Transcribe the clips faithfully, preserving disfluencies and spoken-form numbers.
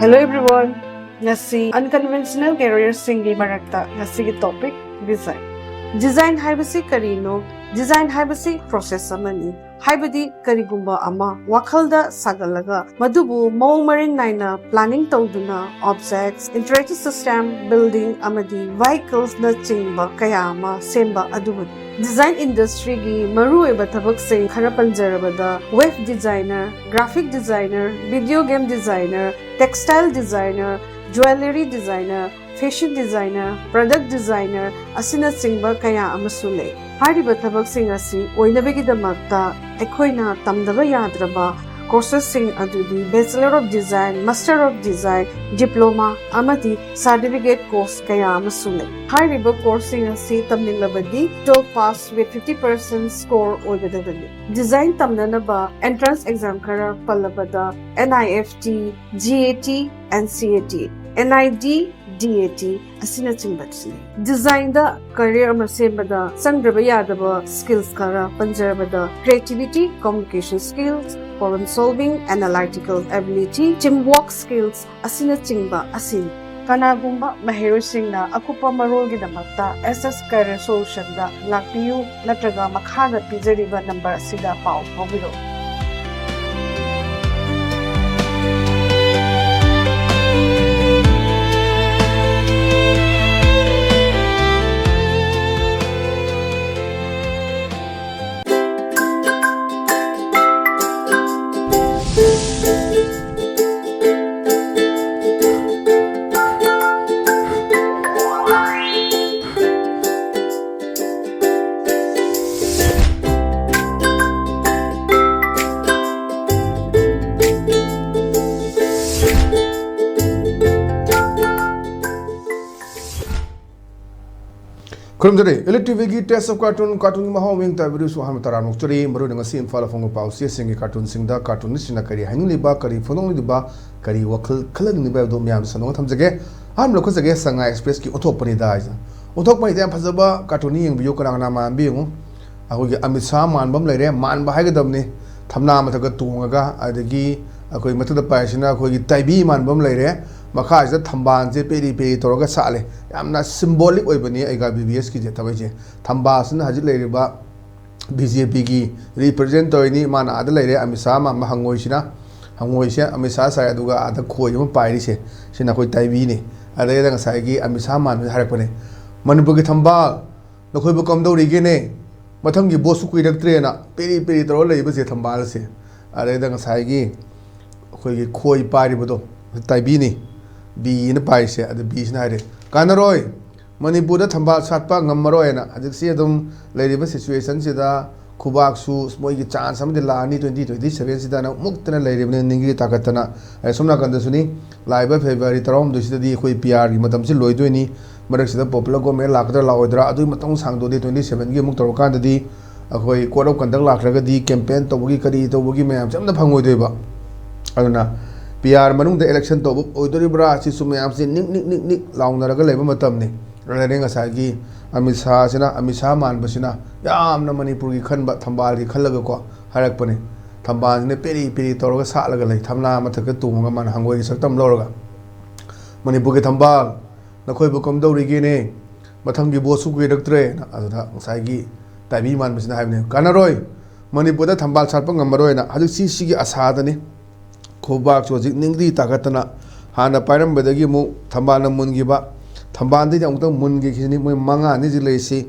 Hello everyone. ꯉꯁꯤ unconventional careerꯁꯤꯡꯒꯤ ꯃꯔꯛꯇ ꯉꯁꯤꯒꯤ topic design. Design ꯍꯥꯏꯕꯁꯤ ꯀꯔꯤꯅꯣ? Design ꯍꯥꯏꯕꯁꯤ process ꯑꯃꯅꯤ꯫ ꯍꯥꯏꯕꯗꯤ ꯀꯔꯤꯒꯨꯝꯕ ꯑꯃ ꯋꯥꯈꯜꯗ ꯁꯥꯒꯠꯂꯒ ꯃꯗꯨꯕꯨ ꯃꯑꯣꯡ ꯃꯔꯤꯟ ꯅꯥꯏꯅ planning ꯇꯧꯗꯨꯅ objects, interactive system, building ꯑꯃꯗꯤ vehiclesꯅ ꯆꯤꯡꯕ ꯀꯌꯥ ꯑꯃ ꯁꯦꯝꯕ ꯑꯗꯨꯕꯨꯅꯤ꯫ Design industryꯒꯤ ꯃꯔꯨꯑꯣꯏꯕ ꯊꯕꯛꯁꯤꯡ ꯈꯔ ꯄꯟꯖꯔꯕꯗ web designer, graphic designer, video game designer, textile designer, jewellery designer, fashion designer, product designer ꯑꯁꯤꯅꯆꯤꯡꯕ ꯀꯌꯥ ꯑꯃꯁꯨ ꯂꯩ꯫ ꯍꯥꯏꯔꯤꯕ ꯊꯕꯛꯁꯤꯡ ꯑꯁꯤ ꯑꯣꯏꯅꯕꯒꯤꯗꯃꯛꯇ ꯑꯩꯈꯣꯏꯅ ꯇꯝꯗꯕ ꯌꯥꯗ꯭ꯔꯕ courses ꯁꯤꯡ ꯑꯗꯨꯗꯤ Bachelor of Design, Master of Design, Diploma ꯑꯃꯗꯤ certificate course ꯀꯌꯥ ꯑꯃꯁꯨ ꯂꯩ꯫ ꯍꯥꯏꯔꯤꯕ course ꯁꯤꯡ ꯑꯁꯤ ꯇꯝꯅꯤꯡꯂꯕꯗꯤ twelve pass with fifty percent score ꯑꯣꯏꯒꯗꯕꯅꯤ꯫ Design ꯇꯝꯅꯅꯕ entrance exam ꯈꯔ ꯄꯜꯂꯕꯗ N I F T, G A T, N C A T, N I D, D A T ꯑꯁꯤꯅꯆꯤꯡꯕꯁꯤꯅꯤ꯫ Designꯗ career ꯑꯃ ꯁꯦꯝꯕꯗ ꯆꯪꯗ꯭ꯔꯕ ꯌꯥꯗꯕ skills ꯈꯔ ꯄꯟꯖꯔꯕꯗ creativity, communication skills, problem solving, analytical ability, teamwork skills ꯑꯁꯤꯅꯆꯤꯡꯕ ꯑꯁꯤꯅꯤ꯫ ꯀꯅꯥꯒꯨꯝꯕ ꯃꯍꯩꯔꯣꯏꯁꯤꯡꯅ ꯑꯀꯨꯞꯄ ꯃꯔꯣꯜꯒꯤꯗꯃꯛꯇ S S Career Solutionꯗ ꯂꯥꯛꯄꯤꯌꯨ ꯅꯠꯇ꯭ꯔꯒ ꯃꯈꯥꯗ ꯄꯤꯖꯔꯤꯕ number ꯑꯁꯤꯗ ꯄꯥꯎ ꯐꯥꯎꯕꯤꯔꯛꯎ꯫ ꯈꯨꯔꯨꯝꯖꯔꯤ꯫ Elite TVꯒꯤ Taste of Cartoon, cartoonꯒꯤ ꯃꯍꯥꯎ ꯃꯤꯡ ꯇꯥꯕꯤꯔꯤꯁꯨ ꯑꯍꯥꯟꯕ ꯇꯔꯥꯝꯅ ꯑꯣꯛꯆꯔꯤ꯫ ꯃꯔꯨꯑꯣꯏꯅ ꯉꯁꯤ ꯏꯝꯐꯥꯜꯗ ꯐꯣꯡꯕ ꯄꯥꯎꯆꯦꯁꯤꯡꯒꯤ cartoonꯁꯤꯡꯗ cartoonistꯁꯤꯡꯅ ꯀꯔꯤ ꯍꯥꯏꯅꯤꯡꯂꯤꯕ, ꯀꯔꯤ ꯐꯣꯡꯗꯣꯛꯅꯤꯡꯂꯤꯕ, ꯀꯔꯤ ꯋꯥꯈꯜ ꯈꯜꯍꯟꯅꯤꯡꯂꯤꯕ ꯍꯥꯏꯕꯗꯨ ꯃꯌꯥꯝꯗ ꯁꯟꯗꯣꯛꯅ ꯊꯝꯖꯒꯦ꯫ ꯑꯍꯥꯟꯕ ꯂꯧꯈꯠꯆꯒꯦ, ꯁꯉꯥꯏ Expressꯀꯤ ꯑꯣꯟꯊꯣꯛꯄꯅꯤꯗ ꯍꯥꯏꯁꯦ꯫ ꯑꯣꯟꯊꯣꯛꯄ ꯍꯥꯏꯁꯦ ꯌꯥꯝ ꯐꯖꯕ cartoonꯅꯤ, ꯌꯦꯡꯕꯤꯌꯨ, ꯀꯅꯥ ꯀꯅꯥ ꯃꯥꯟꯕ ꯌꯦꯡꯉꯨ꯫ ꯑꯩꯈꯣꯏꯒꯤ ꯑꯃꯤꯠ ꯁꯥꯍ ꯃꯥꯟꯕ ꯑꯃ ꯂꯩꯔꯦ, ꯃꯥꯟꯕ ꯍꯥꯏꯒꯗꯕꯅꯤ, ꯊꯝꯅꯥ ꯃꯊꯛꯇ ꯇꯣꯡꯉꯒ, ꯑꯗꯒꯤ ꯑꯩꯈꯣꯏ ꯃꯊꯛꯇ ꯄꯥꯏꯔꯤꯁꯤꯅ ꯑꯩꯈꯣꯏꯒꯤ ꯇꯥꯏꯕꯤ ꯃꯥꯟꯕ ꯑꯃ ꯂꯩꯔꯦ, ꯃꯈꯥꯁꯤꯗ ꯊꯝꯕꯥꯜꯁꯦ ꯄꯦꯔꯤ ꯄꯦꯔꯤ ꯇꯧꯔꯒ ꯁꯥꯠꯂꯦ꯫ ꯌꯥꯝꯅ symbolic ꯑꯣꯏꯕꯅꯤ ꯑꯩꯒ ꯕꯤ ꯕꯤ ꯑꯦꯁꯀꯤꯁꯦ ꯊꯕꯛꯁꯦ꯫ ꯊꯝꯕꯥꯜꯁꯤꯅ ꯍꯧꯖꯤꯛ ꯂꯩꯔꯤꯕ ꯕꯤ ꯖꯦ ꯄꯤꯒꯤ represent ꯇꯧꯔꯤꯅꯤ꯫ ꯃꯥꯅ ꯑꯥꯗ ꯂꯩꯔꯦ, ꯑꯃꯤꯠ ꯁꯥꯍ ꯃꯥꯟꯕ ꯍꯪꯉꯣꯏꯁꯤꯅ, ꯍꯪꯉꯣꯏꯁꯦ ꯑꯃꯤꯠ ꯁꯥꯍ ꯁꯥꯏ, ꯑꯗꯨꯒ ꯑꯥꯗ ꯈꯣꯏ ꯑꯃ ꯄꯥꯏꯔꯤꯁꯦ, ꯁꯤꯅ ꯑꯩꯈꯣꯏ ꯇꯥꯏꯕꯤꯅꯤ꯫ ꯑꯗꯩꯗ ꯉꯁꯥꯏꯒꯤ ꯑꯃꯤꯠ ꯁꯥꯍ ꯃꯥꯟꯕꯁꯤꯅ ꯍꯥꯏꯔꯛꯄꯅꯦ, "ꯃꯅꯤꯄꯨꯔꯒꯤ ꯊꯝꯕꯥꯜ, ꯅꯈꯣꯏꯕꯨ ꯀꯝꯗꯧꯔꯤꯒꯦꯅꯦ? ꯃꯊꯪꯒꯤ ꯚꯣꯠꯁꯨ ꯀꯨꯏꯔꯛꯇ꯭ꯔꯦꯅ" ꯄꯦꯔꯤ ꯄꯦꯔꯤ ꯇꯧꯔ ꯂꯩꯕꯁꯦ ꯊꯝꯕꯥꯜꯁꯦ꯫ ꯑꯗꯩꯗ ꯉꯁꯥꯏꯒꯤ ꯑꯩꯈꯣꯏꯒꯤ ꯈꯣꯏ ꯄꯥꯏꯔꯤꯕꯗꯣ ꯇꯥꯏꯕꯤꯅꯤ, ꯕꯤꯅ ꯄꯥꯏꯔꯤꯁꯦ꯫ ꯑꯗ ꯕꯤꯁꯤꯅ ꯍꯥꯏꯔꯦ, "ꯀꯥꯟꯅꯔꯣꯏ, ꯃꯅꯤꯄꯨꯔꯗ ꯊꯝꯕꯥꯜ ꯁꯥꯠꯄ ꯉꯝꯃꯔꯣꯏꯅ꯫ ꯍꯧꯖꯤꯛꯁꯤ ꯑꯗꯨꯝ ꯂꯩꯔꯤꯕ situationꯁꯤꯗ ꯈꯨꯕꯥꯛꯁꯨ ꯃꯣꯏꯒꯤ chance ꯑꯃꯗꯤ ꯂꯥꯛꯑꯅꯤ, twenty twenty sevenꯁꯤꯗꯅ ꯃꯨꯛꯇꯅ ꯂꯩꯔꯤꯕꯅꯤ, ꯅꯤꯡꯒ꯭ꯔꯤ ꯇꯥꯈꯠꯇꯅ"꯫ ꯑꯩ ꯁꯣꯝ ꯅꯥꯀꯟꯗꯁꯨꯅꯤ, ꯂꯥꯛꯏꯕ February ꯇꯔꯥꯍꯨꯝꯗꯣꯏꯁꯤꯗꯗꯤ ꯑꯩꯈꯣꯏ ꯄꯤ ꯑꯥꯔꯒꯤ ꯃꯇꯝꯁꯤ ꯂꯣꯏꯗꯣꯏꯅꯤ꯫ ꯃꯔꯛꯁꯤꯗ popular government ꯂꯥꯛꯀꯗ꯭ꯔꯥ ꯂꯥꯛꯑꯣꯏꯗ꯭ꯔꯥ, ꯑꯗꯨꯒꯤ ꯃꯇꯨꯡ ꯁꯥꯡꯗꯣꯛꯑꯗꯤ twenty sevenꯒꯤ ꯑꯃꯨꯛ ꯇꯧꯔꯀꯥꯟꯗꯗꯤ ꯑꯩꯈꯣꯏ code of conduct ꯂꯥꯛꯇ꯭ꯔꯒꯗꯤ campaign ꯇꯧꯕꯒꯤ ꯀꯔꯤ ꯇꯧꯕꯒꯤ ꯃꯌꯥꯝꯁꯦ ꯑꯝꯇ ꯐꯪꯉꯣꯏꯗꯣꯏꯕ꯫ ꯑꯗꯨꯅ ꯄꯤ ꯑꯥꯔ ꯃꯅꯨꯡꯗ election ꯇꯧꯕ ꯑꯣꯏꯗꯣꯔꯤꯕ꯭ꯔꯥ, ꯁꯤꯁꯨ ꯃꯌꯥꯝꯁꯦ ꯅꯤꯛ ꯅꯤꯛ ꯅꯤꯛ ꯅꯤꯛ ꯂꯥꯎꯅꯔꯒ ꯂꯩꯕ ꯃꯇꯝꯅꯤ꯫ ꯑꯗꯨꯅꯅꯦ ꯉꯁꯥꯏꯒꯤ ꯑꯃꯤꯠ ꯁꯥꯍꯁꯤꯅ, ꯑꯃꯤꯠ ꯁꯥꯍ ꯃꯥꯟꯕꯁꯤꯅ ꯌꯥꯝꯅ ꯃꯅꯤꯄꯨꯔꯒꯤ ꯈꯟꯕ, ꯊꯝꯕꯥꯜꯒꯤ ꯈꯜꯂꯒꯀꯣ ꯍꯥꯏꯔꯛꯄꯅꯦ꯫ ꯊꯝꯕꯥꯜꯁꯤꯅ ꯄꯦꯔꯤ ꯄꯦꯔꯤ ꯇꯧꯔꯒ ꯁꯥꯠꯂꯒ ꯂꯩ, ꯊꯝꯅꯥ ꯃꯊꯛꯇ ꯇꯣꯡꯉꯒ ꯃꯥꯅ ꯍꯪꯉꯣꯏꯒꯤ ꯁꯛꯇꯝ ꯂꯧꯔꯒ꯫ "ꯃꯅꯤꯄꯨꯔꯒꯤ ꯊꯝꯕꯥꯜ, ꯅꯈꯣꯏꯕꯨ ꯀꯝꯗꯧꯔꯤꯒꯦꯅꯦ? ꯃꯊꯪꯒꯤ ꯚꯣꯠꯁꯨ ꯀꯨꯏꯔꯛꯇ꯭ꯔꯦꯅ"꯫ ꯑꯗꯨꯗ ꯉꯁꯥꯏꯒꯤ ꯇꯥꯏꯕꯤ ꯃꯥꯟꯕꯁꯤꯅ ꯍꯥꯏꯕꯅꯦ, "ꯀꯥꯟꯅꯔꯣꯏ, ꯃꯅꯤꯄꯨꯔꯗ ꯊꯝꯕꯥꯜ ꯁꯥꯠꯄ ꯉꯝꯃꯔꯣꯏꯅ"꯫ ꯍꯧꯖꯤꯛꯁꯤ ꯁꯤꯒꯤ ꯑꯁꯥꯗꯅꯤ꯫ ꯈꯨꯕꯥꯛꯁꯨ ꯍꯧꯖꯤꯛ ꯅꯤꯡꯗꯤ ꯇꯥꯈꯠꯇꯅ ꯍꯥꯟꯅ ꯄꯥꯏꯔꯝꯕꯗꯒꯤ ꯑꯃꯨꯛ ꯊꯝꯕꯥꯜꯅ ꯃꯨꯟꯈꯤꯕ, ꯊꯝꯕꯥꯜꯗꯒꯤ ꯑꯃꯨꯛꯇꯪ ꯃꯨꯟꯈꯤꯁꯤꯅꯤ꯫ ꯃꯣꯏ ꯃꯉꯥꯅꯤ ꯍꯧꯖꯤꯛ ꯂꯩꯔꯤꯁꯤ꯫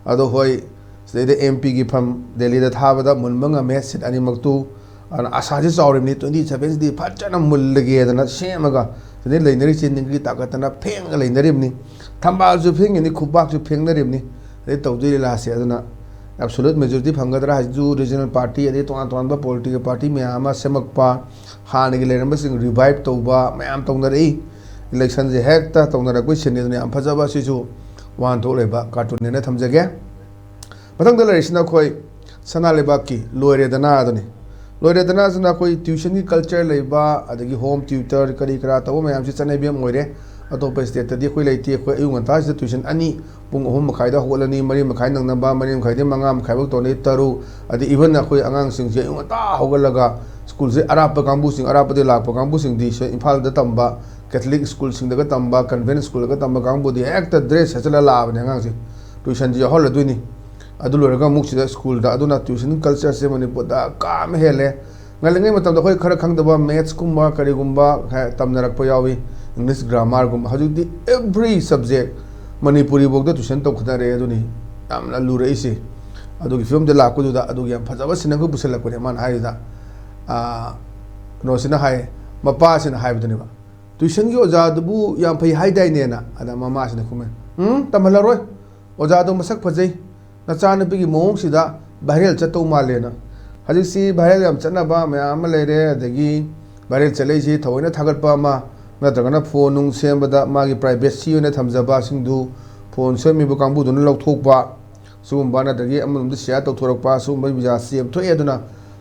ꯑꯗꯣ ꯍꯣꯏ, ꯁꯤꯗꯩꯗ ꯑꯦꯝ ꯄꯤꯒꯤ ꯐꯝ ꯗꯦꯜꯂꯤꯗ ꯊꯥꯕꯗ ꯃꯨꯟꯕ ꯉꯝꯃꯦ seat ꯑꯅꯤꯃꯛꯇꯨ꯫ ꯑꯗꯨꯅ ꯑꯁꯥꯁꯤ ꯆꯥꯎꯔꯤꯕꯅꯤ, twenty sevenꯁꯤꯗꯤ ꯐꯖꯅ ꯃꯨꯜꯂꯒꯦꯗꯅ ꯁꯦꯝꯃꯒ ꯁꯤꯗꯩ ꯂꯩꯅꯔꯤꯁꯤ, ꯅꯤꯡꯒ꯭ꯔꯤ ꯇꯥꯈꯠꯇꯅ ꯐꯦꯡꯉꯒ ꯂꯩꯅꯔꯤꯕꯅꯤ꯫ ꯊꯝꯕꯥꯜꯁꯨ ꯐꯦꯡꯉꯤꯕꯅꯤ, ꯈꯨꯕꯥꯛꯁꯨ ꯐꯦꯡꯅꯔꯤꯕꯅꯤ꯫ ꯑꯗꯩ ꯇꯧꯗꯣꯏ ꯂꯤꯂꯥꯁꯦ꯫ ꯑꯗꯨꯅ absolute majority ꯐꯪꯒꯗ꯭ꯔꯥ ꯍꯥꯏꯁꯤꯁꯨ regional party ꯑꯗꯩ ꯇꯣꯉꯥꯟ ꯇꯣꯉꯥꯟꯕ political party ꯃꯌꯥꯝ ꯑꯃ ꯁꯦꯝꯃꯛꯄ, ꯍꯥꯟꯅꯒꯤ ꯂꯩꯔꯝꯕꯁꯤꯡ revive ꯇꯧꯕ ꯃꯌꯥꯝ ꯇꯧꯅꯔꯛꯏ꯫ Electionꯁꯦ ꯍꯦꯛꯇ ꯇꯧꯅꯔꯛꯄꯩ ꯁꯤꯟꯅꯤ꯫ ꯑꯗꯨꯅ ꯌꯥꯝ ꯐꯖꯕ, ꯁꯤꯁꯨ ꯋꯥꯍꯟꯊꯣꯛ ꯂꯩꯕ cartoonꯅꯦꯅ ꯊꯝꯖꯒꯦ꯫ ꯃꯊꯪꯗ ꯂꯩꯔꯤꯁꯤꯅ ꯑꯩꯈꯣꯏ ꯁꯅꯥ ꯂꯩꯕꯥꯛꯀꯤ ꯂꯣꯏꯔꯦꯗꯅ ꯑꯗꯨꯅꯤ꯫ ꯂꯣꯏꯔꯦꯗꯅ ꯑꯗꯨꯅ ꯑꯩꯈꯣꯏ tuitionꯒꯤ culture ꯂꯩꯕ, ꯑꯗꯒꯤ home tutor ꯀꯔꯤ ꯀꯔꯥ ꯇꯧꯕ ꯃꯌꯥꯝꯁꯤ ꯆꯠꯅꯕꯤ ꯑꯃ ꯑꯣꯏꯔꯦ꯫ ꯑꯇꯣꯞꯄ ꯁ꯭ꯇꯦꯠꯇꯗꯤ ꯑꯩꯈꯣꯏ ꯂꯩꯇꯦ꯫ ꯑꯩꯈꯣꯏ ꯑꯌꯨꯛ ꯉꯟꯇꯥꯁꯤꯗ ꯇ꯭ꯌꯨꯁꯟ ꯑꯅꯤ, ꯄꯨꯡ ꯑꯍꯨꯝ ꯃꯈꯥꯏꯗ ꯍꯧꯒꯠꯂꯅꯤ, ꯃꯔꯤ ꯃꯈꯥꯏ ꯅꯪꯅꯕ, ꯃꯔꯤ ꯃꯈꯥꯏꯗꯩ ꯃꯉꯥ ꯃꯈꯥꯏꯐꯧ ꯇꯧꯔꯅꯤ, ꯇꯔꯨꯛ, ꯑꯗꯩ ꯏꯚꯟ ꯑꯩꯈꯣꯏ ꯑꯉꯥꯡꯁꯤꯡꯁꯦ ꯑꯌꯨꯛ ꯉꯟꯇꯥ ꯍꯧꯒꯠꯂꯒ ꯁ꯭ꯀꯨꯜꯁꯦ ꯑꯔꯥꯞꯄ ꯀꯥꯡꯕꯨꯁꯤꯡ, ꯑꯔꯥꯞꯄꯗꯒꯤ ꯂꯥꯛꯄ ꯀꯥꯡꯕꯨꯁꯤꯡꯗꯤ ꯁꯦ ꯏꯝꯐꯥꯜꯗ ꯇꯝꯕ, ꯀꯦꯊꯂꯤꯛ ꯁ꯭ꯀꯨꯜꯁꯤꯡꯗꯒ ꯇꯝꯕ, ꯀꯟꯚꯦꯟꯠ ꯁ꯭ꯀꯨꯜꯗꯒ ꯇꯝꯕ ꯀꯥꯡꯕꯨꯗꯤ ꯍꯦꯛꯇ ꯗ꯭ꯔꯦꯁ ꯁꯦꯠꯆꯜꯂ ꯂꯥꯛꯑꯕꯅꯦ ꯑꯉꯥꯡꯁꯦ꯫ ꯇ꯭ꯌꯨꯁꯟꯁꯦ ꯌꯥꯎꯍꯜꯂꯗꯣꯏꯅꯤ꯫ ꯑꯗꯨ ꯂꯣꯏꯔꯒ ꯑꯃꯨꯛ ꯁꯤꯗ ꯁ꯭ꯀꯨꯜꯗ꯫ ꯑꯗꯨꯅ ꯇ꯭ꯌꯨꯁꯟ ꯀꯜꯆꯔꯁꯦ ꯃꯅꯤꯄꯨꯔꯗ ꯀꯥ ꯑꯃ ꯍꯦꯜꯂꯦ꯫ ꯉꯜꯂꯤꯉꯩ ꯃꯇꯝꯗ ꯑꯩꯈꯣꯏ ꯈꯔ ꯈꯪꯗꯕ ꯃꯦꯠꯁꯀꯨꯝꯕ ꯀꯔꯤꯒꯨꯝꯕ ꯈꯔ ꯇꯝꯅꯔꯛꯄ ꯌꯥꯎꯏ, ꯏꯪꯂꯤꯁ ꯒ꯭ꯔꯥꯃꯥꯔꯒꯨꯝꯕ꯫ ꯍꯧꯖꯤꯛꯇꯤ ꯑꯦꯚ꯭ꯔꯤ ꯁꯕꯖꯦꯛ ꯃꯅꯤꯄꯨꯔꯤꯐꯥꯎꯗ ꯇ꯭ꯌꯨꯁꯟ ꯇꯧꯈꯠꯅꯔꯦ꯫ ꯑꯗꯨꯅꯤ ꯌꯥꯝꯅ ꯂꯨꯔꯛꯏꯁꯦ꯫ ꯑꯗꯨꯒꯤ ꯐꯤꯕꯝꯗ ꯂꯥꯛꯄꯗꯨꯗ ꯑꯗꯨꯒꯤ ꯌꯥꯝ ꯐꯖꯕ ꯁꯤꯟ ꯑꯃ ꯄꯨꯁꯜꯂꯛꯄꯅꯦ ꯃꯥꯅ ꯍꯥꯏꯔꯤꯗ꯫ ꯑꯥ, ꯀꯩꯅꯣꯁꯤꯅ ꯍꯥꯏ, ꯃꯄꯥꯁꯤꯅ ꯍꯥꯏꯕꯗꯨꯅꯦꯕ, "ꯇ꯭ꯌꯨꯁꯟꯒꯤ ꯑꯣꯖꯥꯗꯨꯕꯨ ꯌꯥꯝ ꯐꯩ ꯍꯥꯏꯗꯥꯏꯅꯦꯅ?" ꯑꯗ ꯃꯃꯥꯁꯤꯅ ꯈꯨꯝꯃꯦ, "ꯎꯝ, ꯇꯝꯍꯜꯂꯔꯣꯏ꯫ ꯑꯣꯖꯥꯗꯣ ꯃꯁꯛ ꯐꯖꯩ꯫ ꯅꯆꯥꯅꯨꯄꯤꯒꯤ ꯃꯑꯣꯡꯁꯤꯗ ꯚꯥꯏꯔꯦꯜ ꯆꯠꯇꯧ ꯃꯥꯜꯂꯦꯅ"꯫ ꯍꯧꯖꯤꯛꯁꯤ ꯚꯥꯏꯔꯦꯜ ꯌꯥꯝ ꯆꯠꯅꯕ ꯃꯌꯥꯝ ꯑꯃ ꯂꯩꯔꯦ꯫ ꯑꯗꯒꯤ ꯚꯥꯏꯔꯦꯜ ꯆꯠꯂꯛꯏꯁꯤ ꯊꯑꯣꯏꯅ ꯊꯥꯒꯠꯄ ꯑꯃ, ꯅꯠꯇ꯭ꯔꯒꯅ ꯐꯣꯟ ꯅꯨꯡ ꯁꯦꯝꯕꯗ ꯃꯥꯒꯤ ꯄ꯭ꯔꯥꯏꯚꯦꯁꯤ ꯑꯣꯏꯅ ꯊꯝꯖꯕꯁꯤꯡꯗꯨ ꯐꯣꯟ ꯁꯦꯝꯃꯤꯕ ꯀꯥꯡꯕꯨꯗꯨꯅ ꯂꯧꯊꯣꯛꯄ, ꯁꯤꯒꯨꯝꯕ, ꯅꯠꯇ꯭ꯔꯒꯤ ꯑꯃꯔꯣꯝꯗ ꯁꯤꯌꯥꯔ ꯇꯧꯊꯣꯔꯛꯄ, ꯁꯤꯒꯨꯝꯕ ꯖꯥꯠꯁꯤ ꯌꯥꯝ ꯊꯣꯛꯑꯦ꯫ ꯑꯗꯨꯅ